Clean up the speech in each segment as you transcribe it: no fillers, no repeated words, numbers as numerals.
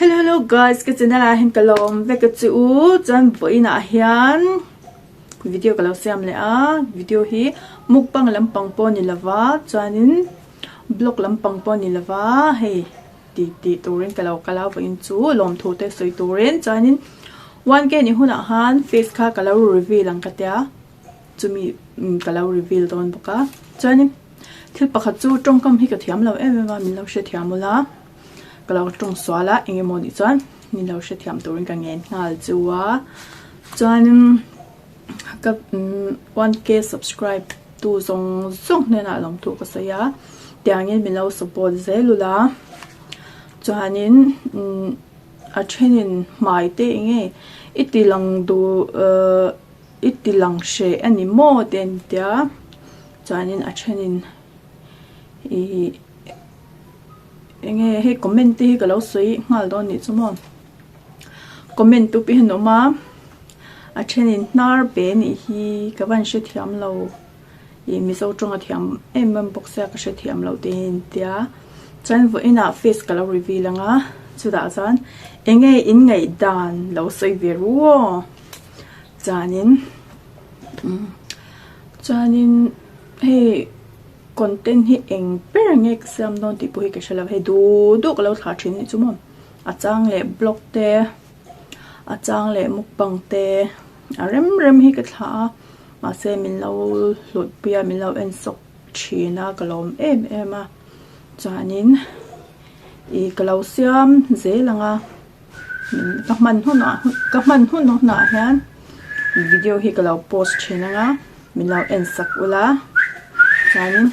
Hello hello guys ka channel ah hian ka lawm vek a chu u chuan vawiin ah hian video ka lo siam leh a video hi mukbang lampang pawh ni lova chuanin blog lampang pawh ni lova hei ti tih turin ka lo kal a vawiin chu lawmthu te sawi turin chuanin one k ni hunah khan face kha ka lo reveal ang ka tia chumi ka lo reveal dawn bawk a chuanin thil pakhat chu tawngkam hi ka thiam lo em em a min lo hrethiam ula. Ka lo tawng sual a eng emaw nih chuan min lo hrethiam turin ka ngen nghal chu a chuanin ka 1k subscribe tu zawng zawng hnenah lawmthu ka sawi a tiangin min lo support zel ula chuanin a thenin hmai te eng nge i ti lang duh ahh i ti lang hreh a ni maw te an tia chuanin a thenin ihh. Enge hei comment te hi ka lo sawi nghal dawn nih chu maw comment tu pawh hi an awm a a thenin hnar pe nih hi ka van hrethiam lo ih mizo tawng a thiam em em bawk sia ka hrethiam lo te hi an tia chuan vawiinah face ka lo reveal ang a chutah chuan enge in ngaihdan lo sawi ve ru aw chuanin chuanin hei. Content hi eng ber nge ka siam dawn tih pawh hi ka hre lo, hei duh duh ka lo thlah thin anih chu maw a chang leh blog te a chang leh mukbang te a rem rem hi ka thlah a mahse min lo hlut pui a min lo en sawk thin a ka lawm em em a chuanin ih ka lo siam zel ang a ka hman hunah ka hman hun hunah hian video hi ka lo post thin ang a. Min lo en sak ula chuanin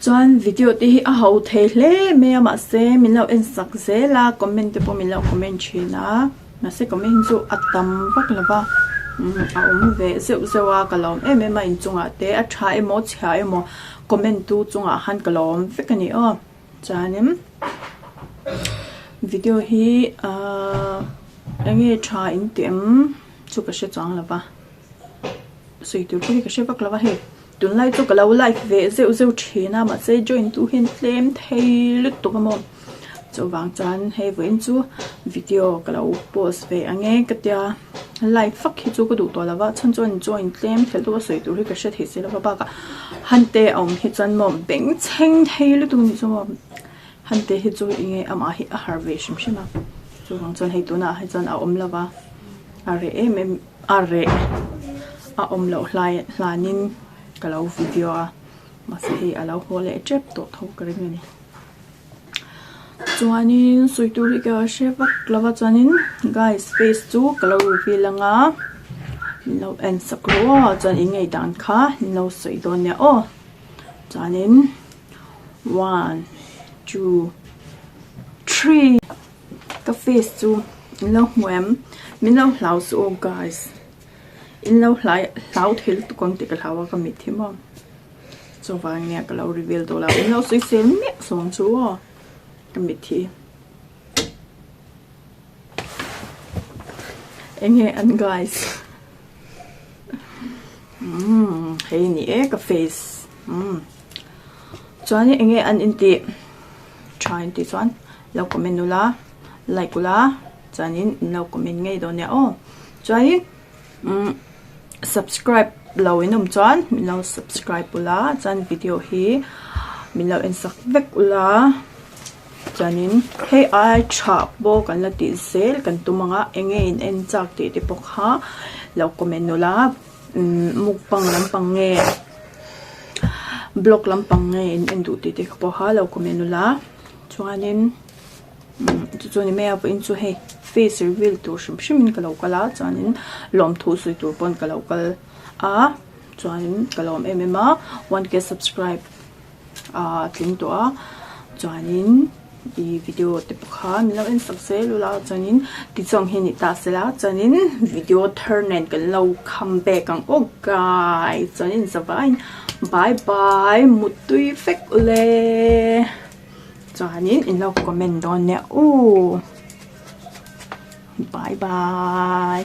chuan video te hi a ho thei hle mai a mahse min lo en sak zel a comment te pawh min lo comment thin a mahse comment hi chu a tam vak lo va a awm ve zeuh zeuh a ka lawm em em a inchungah te a tha emaw chhia emaw comment tu chungah khan ka lawm vek a ni aw chuanin video hi ahh enge tha in tih em. Chu ka hre chuang lo va, sawi tur pawh hi ka hre vak lo va hei tunlai chu ka lo live ve zeuh zeuh thin a mahse join tu hian tlem thei lutuk a maw chuvang chuan hei vawiin chu video ka lo post ve ang e ka tia live vak hi chu ka duh tawh lo va chhan chuan join tlem thei lutuk a sawi tur hi ka hre thei si lo va bakah han te a awm hi chuan maw bengchheng thei lutuk a nih chu maw han te hi chu eng nge amah hi a harh ve hrim hrim a chuvang chuan hei tunah hi chuan a awm lo va. A reh em em a reh a awm loh hlai hlanin ka lo video a mahse hei a lo haw leh tep tawh tho ka ring a ni chuanin sawi tur hi ka hre vak lo va chuanin guys face chu ka lo reveal ang a min lo en sak rawh aw chuan in ngaihdan kha min lo sawi dawn nia aw chuanin one two three. Ka face chu in lo hmu em? Min lo hlau suh aw guys. In lo hlai hlau thei lutuk ang tih ka hlau a ka mit hi maw. Chuvang nia ka lo reveal tawh lo. In lo sawi sel miah suh ang chu aw ka mit hi. Enge an guys. Umm hei ni e ka face. Umm chuan enge an intih tha intih chuan. Lo comment ula, like ula, chuanin in lo comment ngei dawn nia aw. Chuanin umm subscribe lo in awm chuan min lo subscribe ula, chuan video hi min lo en sak vek ula, chuanin hei ai tha pawh kan la tih zel kan tum ang a, eng nge in en chak tih te pawh kha lo comment ula, umm mukbang lampang nge blog lampang nge in en duh tih te pawh kha lo comment ula. Chuanin chu chu ni mai a vawiin chu hei face reveal tur hrim hrim in ka lo kal a chuanin lawmthu sawi tur pawn ka lo kal a chuanin ka lawm em em a one k subscribe ah tling tawh a chuanin ih video te pawh kha min lo en sak zel ula chuanin tichuan hi ni ta sela chuanin video thar nen kan lo come back ang aw guys chuanin zavaiin bye bye muttui vek ule. Chuanin in lo comment dawn nia u. Bye bye.